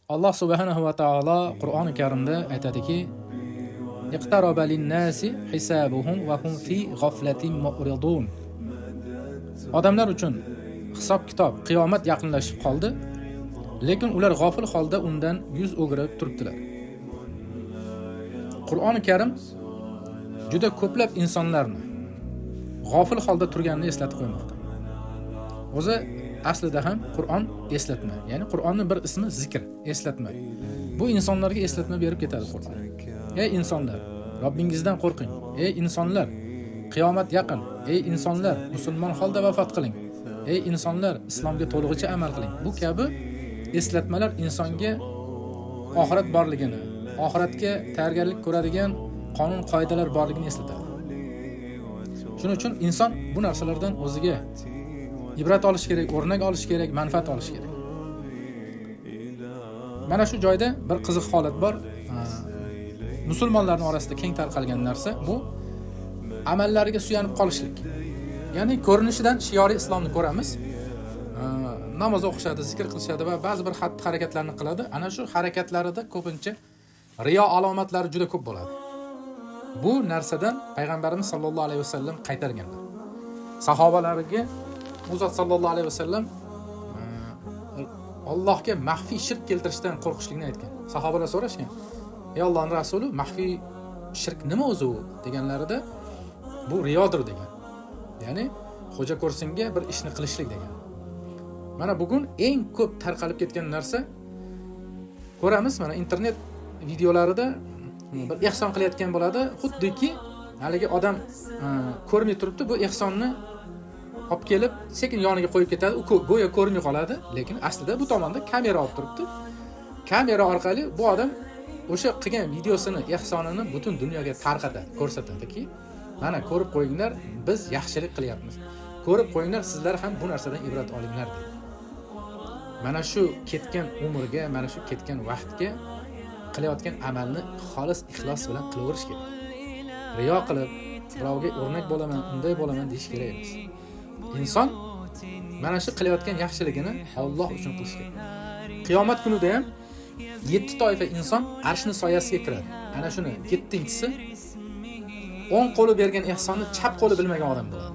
Alloh subhanahu va taolo Qur'oni Karimda aytadiki: "Iqtaraba lin-nasi hisabuhum va hum fi g'aflatin mu'ridun." Odamlar uchun hisob kitob, qiyomat yaqinlashib qoldi, lekin ular g'ofil holda undan yuz o'girib turibdilar. Qur'oni Karim juda ko'plab insonlarni g'ofil holda turganini eslatib qo'ymoqda. O'zi aslida ham Qur'on eslatma, ya'ni Qur'onning bir ismi zikr, eslatma. Bu insonlarga eslatma berib ketadi Qur'on. Ey insonlar, Robbingizdan qo'rqing. Ey insonlar, qiyomat yaqin. Ey insonlar, musulmon holda vafot qiling. Ey insonlar, islomga to'lig'icha amal qiling. Bu kabi eslatmalar insonga oxirat borligini, oxiratga tayyorgarlik ko'radigan qonun qoidalar borligini eslatadi. Shuning uchun inson bu narsalardan o'ziga ibrat olish kerak, o'rnak olish kerak, manfaat olish kerak. Mana shu joyda bir qiziq holat bor. Musulmonlarning orasida keng tarqalgan narsa bu amallariga suyanib qolishlik. Ya'ni ko'rinishidan shiori islomni ko'ramiz. Namoz o'qishadi, zikr qilishadi va ba'zi bir xatti harakatlarni qiladi. Ana shu harakatlarida ko'pincha riyo alomatlari juda ko'p bo'ladi. Bu narsadan payg'ambarimiz sallallohu alayhi vasallam qaytarganlar. Sahobalarga u zot sallallohu alayhi vasallam Allohga maxfiy shirk keltirishdan qo'rqishlikni aytgan. Sahobalar so'rashgan: "Ey Allohning rasuli, maxfiy shirk nima o'zi u?" deganlarida, bu riyodir degan. Ya'ni xo'ja ko'rsinga bir ishni qilishlik degan. Mana bugun eng ko'p tarqalib ketgan narsa ko'ramiz, mana internet videolarida bir ehson qilayotgan bo'ladi, xuddiki haligi odam ko'rmay turibdi, bu ehsonni olib kelib sekin yoniga qo'yib ketadi, u go'yo ko'rmay qoladi, lekin aslida bu tomonda kamera olib turibdi. Kamera orqali bu odam o'sha qilgan videosini, ehsonini butun dunyoga tarqatadi, ko'rsatadiki, mana ko'rib qo'yinglar, biz yaxshilik qilyapmiz. Ko'rib qo'yinglar, sizlar ham bu narsadan ibrat olinglar deydi. Mana shu ketgan umrga, mana shu ketgan vaqtga qilayotgan amalni xolis ixlos bilan qilaverish kerak. Riyo qilib, birovga o'rnak bo'laman, unday bo'laman deyish kerak emas. Inson mana shu qilayotgan yaxshiligini Alloh uchun qilish kerak. Qiyomat kunida ham 7 toifa inson arshni soyasiga kiradi. Ana shuni 7-chisi o'ng qo'li bergan ehsonni chap qo'li bilmagan odam bo'ladi.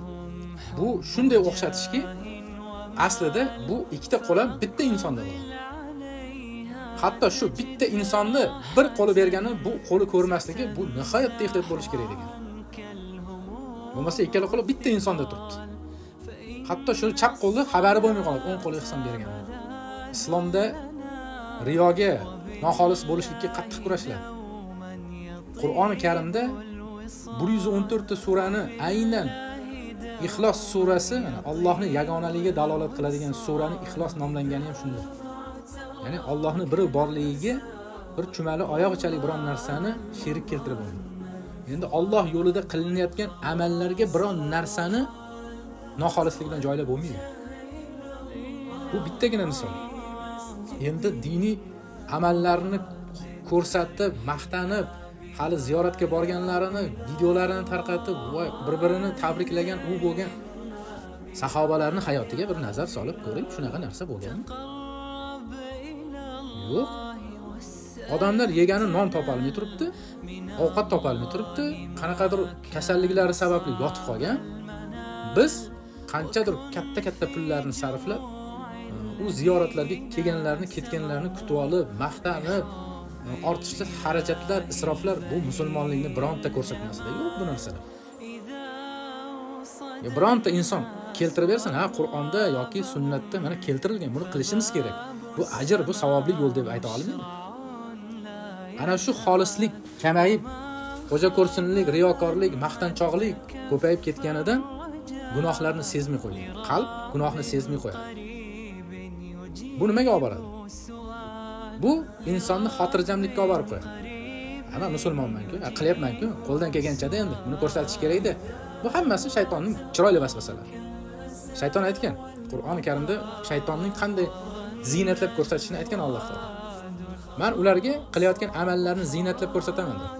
Bu shunday o'xshatishki, aslida bu ikkita qo'l ham bitta insonda bo'ladi. Hatto shu bitta insonni bir qo'li bergani bu qo'li ko'rmasligi bu nihoyatda ehtiyot bo'lish kerak degan. Bo'lmasa ikkala qo'li bitta insonda turibdi. Hatto shu chap qo'lni xabari bo'lmay qoladi, o'ng qo'li ehson bergan. Islomda riyoga, noxolis bo'lishlikka qattiq kurashiladi. Qur'oni Karimda 114 ta surani aynan Ixlos surasi, mana Allohning yagonaligiga dalolat qiladigan surani Ixlos nomlangani ham shunda. Ya'ni Allohning biri borligiga bir chumali oyoqchalik biron narsani sherik keltirib bo'lmaydi. Endi Alloh yo'lida qilinayotgan amallarga biron narsani noxolislik bilan joylab bo'lmaydi. Bu bittagina misol. Endi diniy amallarni ko'rsatib, maqtanib, hali ziyoratga borganlarini videolarini tarqatib, voy bir-birini tabriklagan, u bo'lgan sahobalarning hayotiga bir nazar solib ko'ring, shunaqa narsa bo'lganmi? Yo'q. Odamlar yegani non topolmay turibdi, ovqat topolmay turibdi, qanaqadir kasalliklari sababli yotib qolgan. Biz qanchadir katta-katta pullarni sarflab, u ziyoratlarga kelganlarni, ketganlarni kutib olib, maqtanib, ortiqcha xarajatlar, isroflar bu musulmonlikni bironta ko'rsatmasida yo'q bu narsalar. Ya bironta inson keltirib bersin, ha, Qur'onda yoki sunnatda mana keltirilgan, buni qilishimiz kerak. Bu ajr, bu savobli yo'l deb ayta olmaydi. Ana shu xolislik kamayib, xo'ja ko'rsinlik, riyokorlik, maqtanchoqlik ko'payib ketganidan gunohlarni sezmay qo'ygan. Qalb gunohni sezmay qo'yadi. Bu nimaga olib boradi? Bu insonni xotirjamlikka olib borib qo'yadi. Ana musulmonman-ku, qilyapman-ku, qo'ldan kelganchada endi buni ko'rsatish kerak-da. Bu hammasi shaytonning chiroyli vasvasalari. Shayton aytgan, Qur'oni Karimda shaytonning qanday ziynatlab ko'rsatishini aytgan Alloh taolo. Men ularga qilayotgan amallarni ziynatlab ko'rsataman dedi.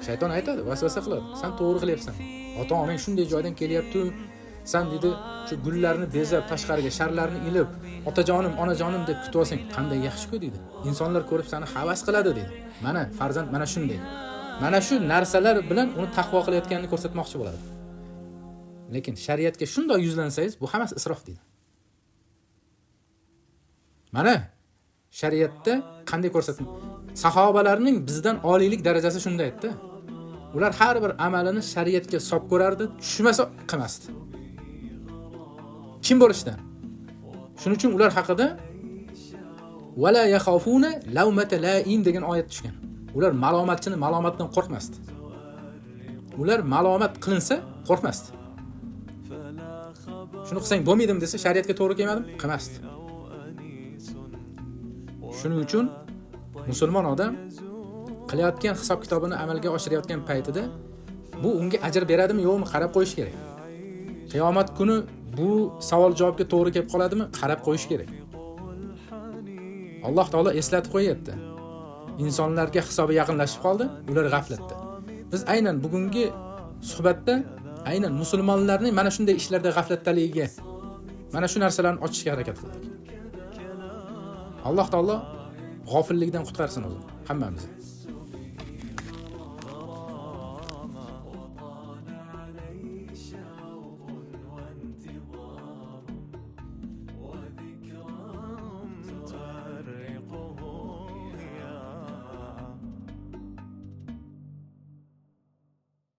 Shayton aytadi, vasvasa qiladi. Sen to'g'ri qilyapsan. Ota-onang shunday joydan kelyapti, San dedi, shu gullarni bezab tashqariga sharlarni ilib, otajonim, onajonim deb kutib olsang qanday yaxshi-ku deydi. Insonlar ko'rib seni havas qiladi deydi. Mana farzand mana shunday. Mana shu narsalar bilan uni taqvo qilayotganini ko'rsatmoqchi bo'ladi. Lekin shariatga shunday yuzlansangiz, bu hammasi isrof deydi. Mana shariatda qanday ko'rsatma. Sahobalarning bizdan oliylik darajasi shunday edi. Ular har bir amalini shariatga solib ko'rardi, tushmasa qilmasdi. Kim bo'lishdan? Shuning uchun ular haqida wala yakhafuna lawmata la'im degan oyat tushgan. Ular malomatchini malomatdan qo'rqmasdi. Ular malomat qilinsa qo'rqmasdi. Shuni qilsang bo'lmaydimi desa, shariatga to'g'ri kelmadimi? Qilmasdi. Shuning uchun musulmon odam qilayotgan hisob-kitobini amalga oshirayotgan paytida bu unga ajr beradimi yo'qmi qarab qo'yish kerak. Qiyomat kuni bu savol javobga to'g'ri kelib qoladimi qarab qo'yish kerak. Alloh taolo eslatib qo'yapti. Insonlarga hisobi yaqinlashib qoldi, ular g'aflatda. Biz aynan bugungi suhbatda aynan musulmonlarning mana shunday ishlarda g'aflatdaligiga, mana shu narsalarni ochishga harakat qildik. Alloh taolo g'ofillikdan qutqarsin o'zini hammamizni.